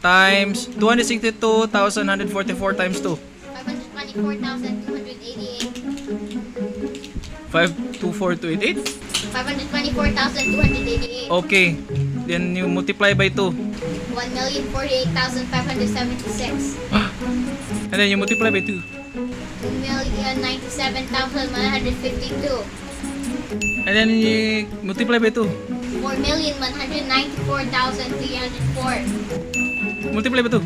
Times 262,144 times 2. 524,288. 524288? 524,288. Okay. Then you multiply by 2. 1,048,576. And then you multiply by 2. 2,097,152. And then you multiply by 2. 4,194,304. Multiply by 2.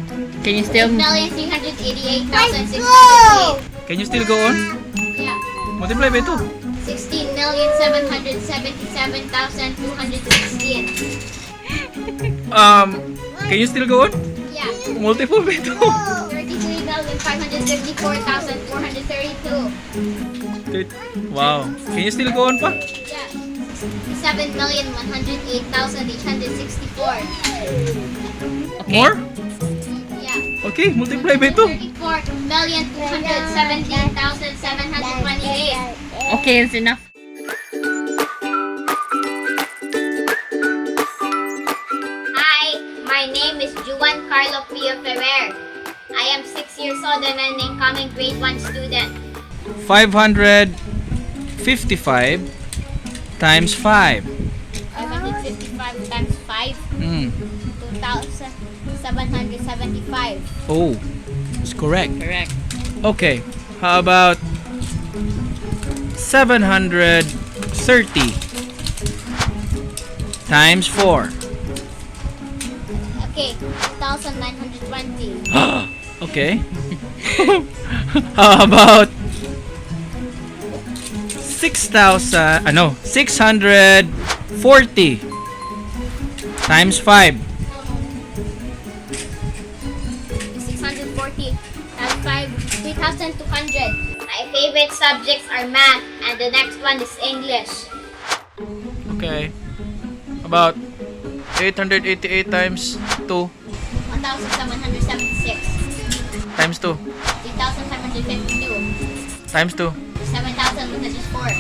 Can you still 8,388,608. Can you still go on? Yeah. Multiply by 2. 16,777,216. Can you still go on? Yeah. Multiple by 2. 33,554,432. Wow. Can you still go on pa? Yeah. 7,108,864. Okay. More? Yeah. Okay, multiply by 2. 34,217,728. Okay, it's enough. Hi, my name is Juan Carlo Pio Ferrer. I am 6 years old and an incoming grade 1 student. 555 times 5. 555 times 5, 2,775. Oh, it's correct. Correct. Okay, how about 730 times 4? Okay, 2,920. Okay. How about 6,000, ano, 640 times 5? 640 times 5, 3,200. My favorite subjects are math, and the next one is English. Okay. About 888 times 2 1,776. Times 2 3,552. Times 2 7,104.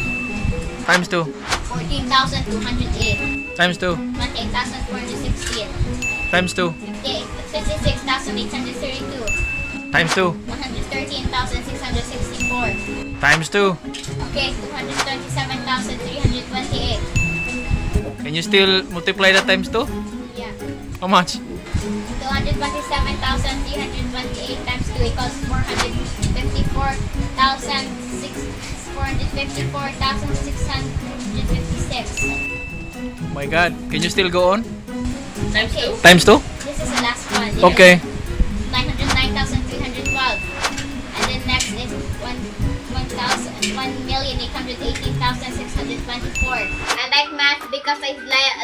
Times 2 14,208. Times 2 28,416. Times 2 56,832. Times 2 113,664. Times 2. Okay, 227,328. Can you still multiply that times 2? Yeah. How much? 227,328 times 2 equals 454,656. Oh my God. Can you still go on? Times Okay. 2? Times 2? This is the last one. Okay. 909,312. And then next is 1,818,624. I like math because I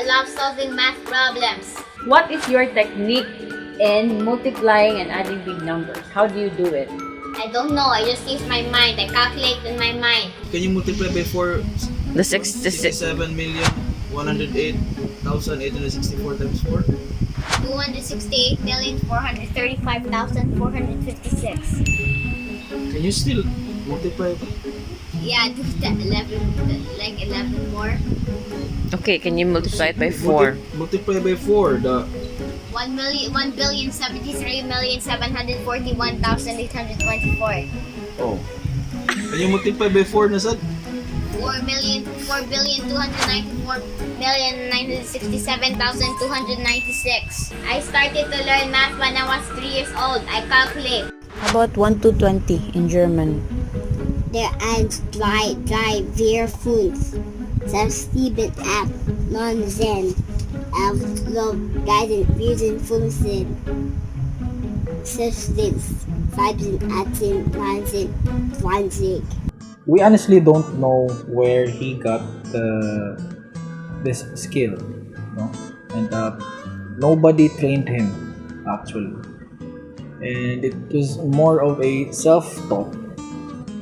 love solving math problems. What is your technique in multiplying and adding big numbers? How do you do it? I don't know. I just use my mind. I calculate in my mind. Can you multiply by 4? The six, the six. 67,108,864 times 4? 268,435,456. Can you still multiply? Yeah, do the 11, like 11 more. Okay, can you multiply it by 4? Multiply by 4. The 1 million, 1,073,741,824. Oh. Can you multiply by 4 na sad? 4 million, 4,294,967,296. I started to learn math when I was 3 years old. I calculate. How about 1 to 20 in German? Der eins, zwei, drei, vier, fünf, sechs, sieben, acht, neun, zehn, elf, zwölf, dreizehn, vierzehn, fünfzehn, sechzehn, siebzehn, achtzehn, neunzehn, zwanzig. We honestly don't know where he got the this skill, no? And nobody trained him, actually, and it was more of a self-taught.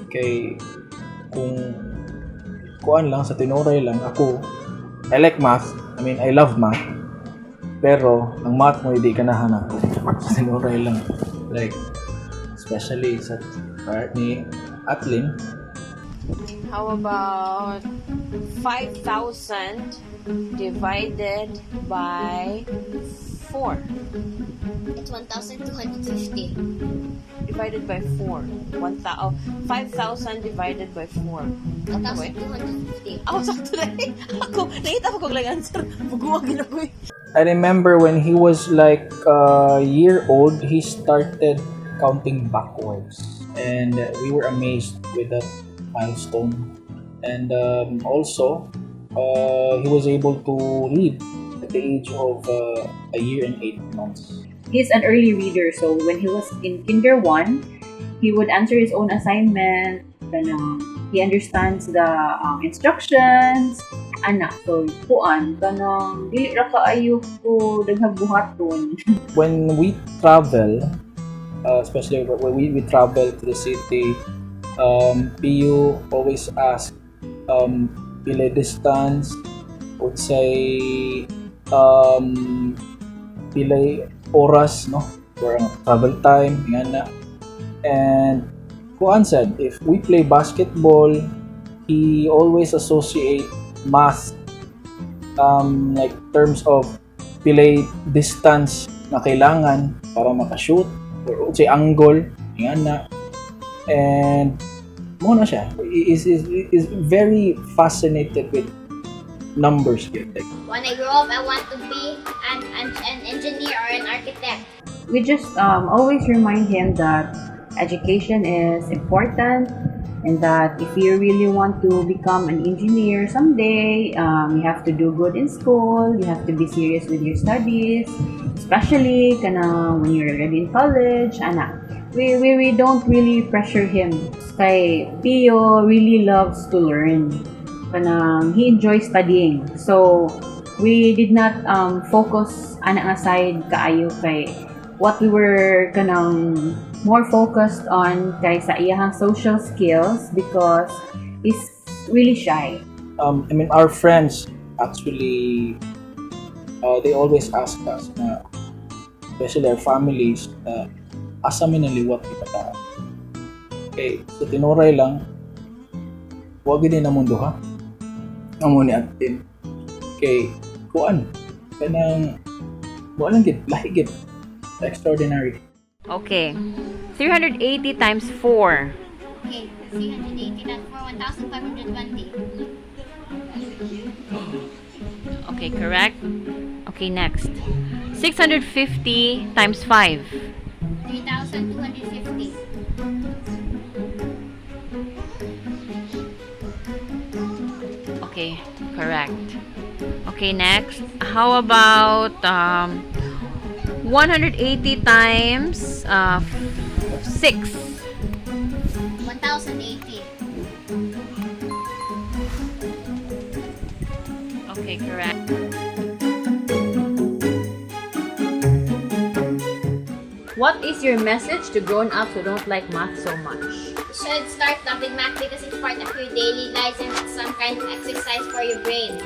Kay kung kuan lang, sa tinuray lang, ako, I like math. I mean, I love math, pero ang math mo hindi ganahan ako sa tinuray lang, like especially sa part ni Atlin. How about 5,000 divided by 4? It's 1,250. Divided by 4. 1,000, 5,000 divided by 4. 1,250. Ako, sakto na eh. Ako, nakita ko kog lang answer. Buguwag gina ko eh. I remember when he was like a year old, he started counting backwards, and we were amazed with that milestone. And also, he was able to read at the age of a year and 8 months. He's an early reader, so when he was in kinder 1, he would answer his own assignment. Kanang, he understands the instructions. Ana, so kuan kanang dili ra kaayo ko daghang buhaton. When we travel, especially when we travel to the city, Pio always ask pila distance, unsay pilay oras, no, for ang travel time nga na. And kuan said, if we play basketball, he always associate math, like terms of pilay distance na kailangan para makashoot or unsay angle nga na. And mo na siya is very fascinated with numbers gyud. Like, When I grow up, I want to be an engineer or an architect. We just always remind him that education is important and that if you really want to become an engineer someday, you have to do good in school, you have to be serious with your studies, especially kana when you're already in college, ana. We don't really pressure him. Kay Pio really loves to learn. Kanang he enjoys studying. So, we did not focus ana nga side kaayo kay what we were kanang more focused on kay sa iyahang social skills because he's really shy. I mean, our friends actually, they always ask us na, especially our families, na asa mi naliwat ni bata. Okay, so tinuray lang, wag din na mundo ha. Amo ni Atin. Kay, kuan, kanang, wala lang gid, lahi gid. Extraordinary. Okay. 380 times 4. Okay, 380 times 4, 1,520. Okay, correct? Okay, next. 650 times 5. 3,250. Okay, correct. Okay, next. How about 180 times 6? 1,080. Okay, correct. What is your message to grown-ups who don't like math so much? You should start loving math because it's part of your daily lives and it's some kind of exercise for your brain.